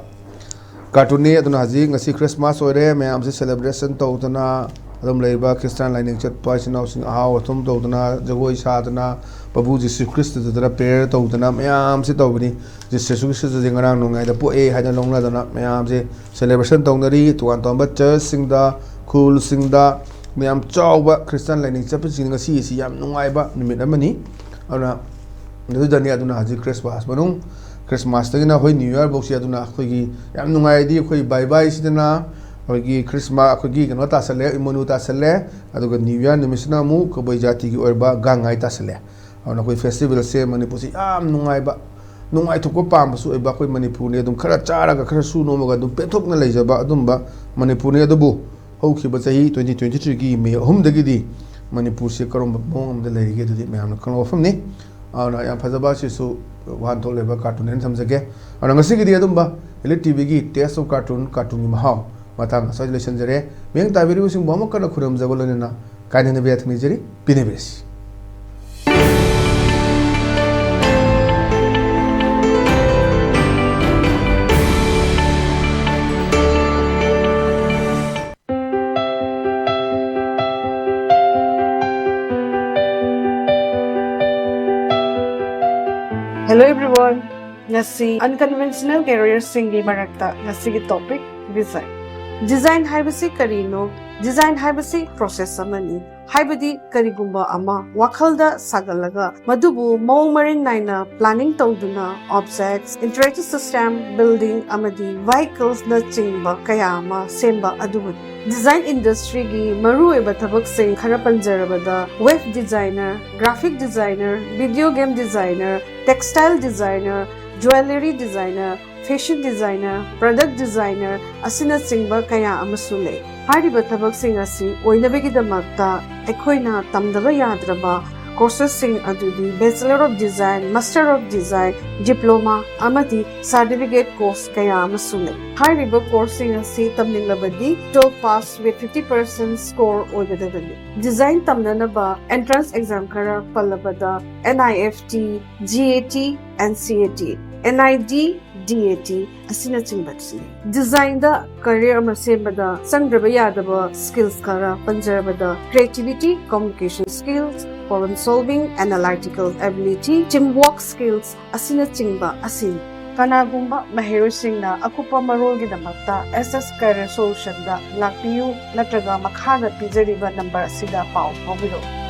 ꯀꯥꯔꯇꯨꯟꯅꯤ꯫ ꯑꯗꯨꯅ ꯍꯧꯖꯤꯛ ꯉꯁꯤ ꯈ꯭ꯔꯤꯁꯃꯥꯁ ꯑꯣꯏꯔꯦ, ꯃꯌꯥꯝꯁꯦ ꯁꯦꯂꯦꯕ꯭ꯔꯦꯁꯟ ꯇꯧꯗꯅ ꯑꯗꯨꯝ ꯂꯩꯕ, ꯈ꯭ꯔꯤꯁꯇꯥꯟ ꯂꯥꯏꯅꯤꯡ ꯆꯠꯄ ꯏꯆꯤꯟ ꯏꯅꯥꯎꯁꯤꯡ ꯑꯍꯥꯎ ꯑꯊꯨꯝ ꯇꯧꯗꯅ, ꯖꯒꯣꯏ ꯁꯥꯗꯅ, ꯄ꯭ꯔꯚꯨ ꯖꯤꯁꯨ ꯈ꯭ꯔꯤꯁꯇꯗꯨꯗ ꯄ꯭ꯔꯦꯌꯔ ꯇꯧꯗꯅ ꯃꯌꯥꯝꯁꯦ ꯇꯧꯕꯅꯤ꯫ ꯖꯤꯁꯨ ꯈ꯭ꯔꯤꯁꯇꯁꯦ ꯉꯔꯥꯡ ꯅꯣꯡꯌꯥꯏꯗ ꯄꯣꯛꯑꯦ ꯍꯥꯏꯗꯅ ꯂꯧꯅꯗꯅ ꯃꯌꯥꯝꯁꯦ ꯁꯦꯂꯦꯕ꯭ꯔꯦꯁꯟ ꯇꯧꯅꯔꯤ꯫ ꯇꯣꯉꯥꯟ ꯇꯣꯉꯥꯟꯕ ꯆꯔꯆꯁꯤꯡꯗ, ꯈꯨꯜꯁꯤꯡꯗ ꯃꯌꯥꯝ ꯆꯥꯎꯕ ꯈ꯭ꯔꯤꯁꯇꯥꯟ ꯂꯥꯏꯅꯤꯡ ꯆꯠꯄꯁꯤꯡ ꯉꯁꯤ ꯑꯁꯤ ꯌꯥꯝ ꯅꯨꯡꯉꯥꯏꯕ ꯅꯨꯃꯤꯠ ꯑꯃꯅꯤ꯫ ꯑꯗꯨꯅ ꯑꯗꯨꯗꯅꯤ꯫ ꯑꯗꯨꯅ ꯍꯧꯖꯤꯛ ꯈ꯭ꯔꯤꯁꯃꯥꯁ ꯃꯅꯨꯡ, ꯈ꯭ꯔꯤꯁꯃꯥꯁꯇꯒꯤꯅ ꯑꯩꯈꯣꯏ ꯅ꯭ꯌꯨ ꯏꯌꯥꯔ ꯐꯥꯎꯁꯤ ꯑꯗꯨꯅ ꯑꯩꯈꯣꯏꯒꯤ ꯌꯥꯝ ꯅꯨꯡꯉꯥꯏꯔꯗꯤ ꯑꯩꯈꯣꯏ ꯕꯥꯏ ꯕꯥꯏꯁꯤꯗꯅ ꯑꯩꯈꯣꯏꯒꯤ ꯈ꯭ꯔꯤꯁꯃꯥꯁ, ꯑꯩꯈꯣꯏꯒꯤ ꯀꯩꯅꯣ ꯇꯥꯁꯜꯂꯦ, ꯏꯃꯣꯅꯨ ꯇꯥꯁꯜꯂꯦ꯫ ꯑꯗꯨꯒ ꯅ꯭ꯌꯨ ꯏꯌꯥꯔ ꯅꯨꯃꯤꯠꯁꯤꯅ ꯑꯃꯨꯛ ꯀꯕꯨꯏ ꯖꯥꯇꯤꯒꯤ ꯑꯣꯏꯕ ꯒꯥꯡꯉꯥꯏ ꯇꯥꯁꯜꯂꯦ꯫ ꯑꯗꯨꯅ ꯑꯩꯈꯣꯏ ꯐꯦꯁꯇꯤꯚꯦꯜꯁꯦ ꯃꯅꯤꯄꯨꯔꯁꯤ ꯌꯥꯝ ꯅꯨꯡꯉꯥꯏꯕ, ꯅꯨꯡꯉꯥꯏꯊꯣꯛꯄ ꯄꯥꯝꯕꯁꯨ ꯑꯣꯏꯕ ꯑꯩꯈꯣꯏ ꯃꯅꯤꯄꯨꯔꯅꯤ꯫ ꯑꯗꯨꯝ ꯈꯔ ꯆꯥꯔꯒ ꯈꯔ ꯁꯨ ꯅꯣꯝꯃꯒ ꯑꯗꯨꯝ ꯄꯦꯟꯊꯣꯛꯅ ꯂꯩꯖꯕ ꯑꯗꯨꯝꯕ ꯃꯅꯤꯄꯨꯔꯅꯤ꯫ ꯑꯗꯨꯕꯨ ꯍꯧꯈꯤꯕ ꯆꯍꯤ ꯇ꯭ꯋꯦꯟꯇꯤ ꯇ꯭ꯋꯦꯟꯇꯤ ꯊ꯭ꯔꯤꯒꯤ ꯃꯦ ꯑꯍꯨꯝꯗꯒꯤꯗꯤ ꯃꯅꯤꯄꯨꯔꯁꯤ ꯀꯔꯝꯕ ꯃꯑꯣꯡ ꯑꯃꯗ ꯂꯩꯔꯤꯒꯦ ꯑꯗꯨꯗꯤ ꯃꯌꯥꯝꯅ ꯈꯪꯕ ꯋꯥꯐꯝꯅꯤ꯫ ꯑꯗꯨꯅ ꯌꯥꯝ ꯐꯖꯕ ꯑꯁꯤꯁꯨ ꯋꯥꯍꯟꯊꯣꯛ ꯂꯩꯕ ꯀꯥꯔꯇꯨꯟ ꯍꯥꯏꯅ ꯊꯝꯖꯒꯦ꯫ ꯑꯗꯨꯅ ꯉꯁꯤꯒꯤꯗꯤ ꯑꯗꯨꯝꯕ ꯏꯂꯤꯠ ꯇꯤꯚꯤꯒꯤ Taste of Cartoon, ꯀꯥꯔꯇꯨꯟꯒꯤ ꯃꯍꯥꯎ ꯃꯇꯥꯡ ꯑꯁ꯭ꯋꯥꯏꯗ ꯂꯣꯏꯁꯤꯟꯖꯔꯦ꯫ ꯃꯤꯠꯌꯦꯡ ꯇꯥꯕꯤꯔꯤꯕꯁꯤꯡꯕꯨ ꯑꯃꯨꯛ ꯍꯟꯅ ꯈꯨꯔꯨꯝꯖꯕ ꯂꯣꯏꯅꯅ ꯀꯥꯏꯅꯅꯕ ꯌꯥꯊꯪ ꯅꯤꯖꯔꯤ꯫ ꯄꯤꯅꯕꯤꯔꯁꯤ꯫ Hello everyone, ꯉꯁꯤ unconventional careerꯁꯤꯡꯒꯤ ꯃꯔꯛꯇ ꯉꯁꯤꯒꯤ topic design. Design ꯍꯥꯏꯕꯁꯤ ꯀꯔꯤꯅꯣ? Design ꯍꯥꯏꯕꯁꯤ process ꯑꯃꯅꯤ꯫ ꯍꯥꯏꯕꯗꯤ ꯀꯔꯤꯒꯨꯝꯕ ꯑꯃ ꯋꯥꯈꯜꯗ ꯁꯥꯒꯠꯂꯒ ꯃꯗꯨꯕꯨ ꯃꯑꯣꯡ ꯃꯔꯤꯟ ꯅꯥꯏꯅ planning ꯇꯧꯗꯨꯅ objects, interactive system, building ꯑꯃꯗꯤ vehiclesꯅꯆꯤꯡꯕ ꯀꯌꯥ ꯑꯃ ꯁꯦꯝꯕ ꯑꯗꯨꯕꯨꯅꯤ꯫ Design industryꯒꯤ ꯃꯔꯨꯑꯣꯏꯕ ꯊꯕꯛꯁꯤꯡ ꯈꯔ ꯄꯟꯖꯔꯕꯗ web designer, graphic designer, video game designer, textile designer, jewellery designer, fashion designer, product designer ꯑꯁꯤꯅꯆꯤꯡꯕ ꯀꯌꯥ ꯑꯃꯁꯨ ꯂꯩ꯫ ꯍꯥꯏꯔꯤꯕ ꯊꯕꯛꯁꯤꯡ ꯑꯁꯤ ꯑꯣꯏꯅꯕꯒꯤꯗꯃꯛꯇ ꯑꯩꯈꯣꯏꯅ ꯇꯝꯗꯕ ꯌꯥꯗ꯭ꯔꯕ courses ꯁꯤꯡ ꯑꯗꯨꯗꯤ Bachelor of Design, Master of Design, Diploma ꯑꯃꯗꯤ certificate course ꯀꯌꯥ ꯑꯃꯁꯨ ꯂꯩ꯫ ꯍꯥꯏꯔꯤꯕ course ꯁꯤꯡ ꯑꯁꯤ ꯇꯝꯅꯤꯡꯂꯕꯗꯤ twelve pass with fifty percent score ꯑꯣꯏꯒꯗꯕꯅꯤ꯫ Design ꯇꯝꯅꯅꯕ entrance exam ꯈꯔ ꯄꯜꯂꯕꯗ N I F T, G A T, N C A T, N I D, D A T ꯑꯁꯤꯅꯆꯤꯡꯕꯁꯤꯅꯤ꯫ Designꯗ career ꯑꯃ ꯁꯦꯝꯕꯗ ꯆꯪꯗ꯭ꯔꯕ ꯌꯥꯗꯕ skills ꯈꯔ ꯄꯟꯖꯔꯕꯗ creativity, communication skills, problem solving, analytical ability, teamwork skills ꯑꯁꯤꯅꯆꯤꯡꯕ ꯑꯁꯤꯅꯤ꯫ ꯀꯅꯥꯒꯨꯝꯕ ꯃꯍꯩꯔꯣꯏꯁꯤꯡꯅ ꯑꯀꯨꯞꯄ ꯃꯔꯣꯜꯒꯤꯗꯃꯛꯇ S S Career Solutionꯗ ꯂꯥꯛꯄꯤꯌꯨ ꯅꯠꯇ꯭ꯔꯒ ꯃꯈꯥꯗ ꯄꯤꯖꯔꯤꯕ number ꯑꯁꯤꯗ ꯄꯥꯎ ꯐꯥꯎꯕꯤꯔꯛꯎ꯫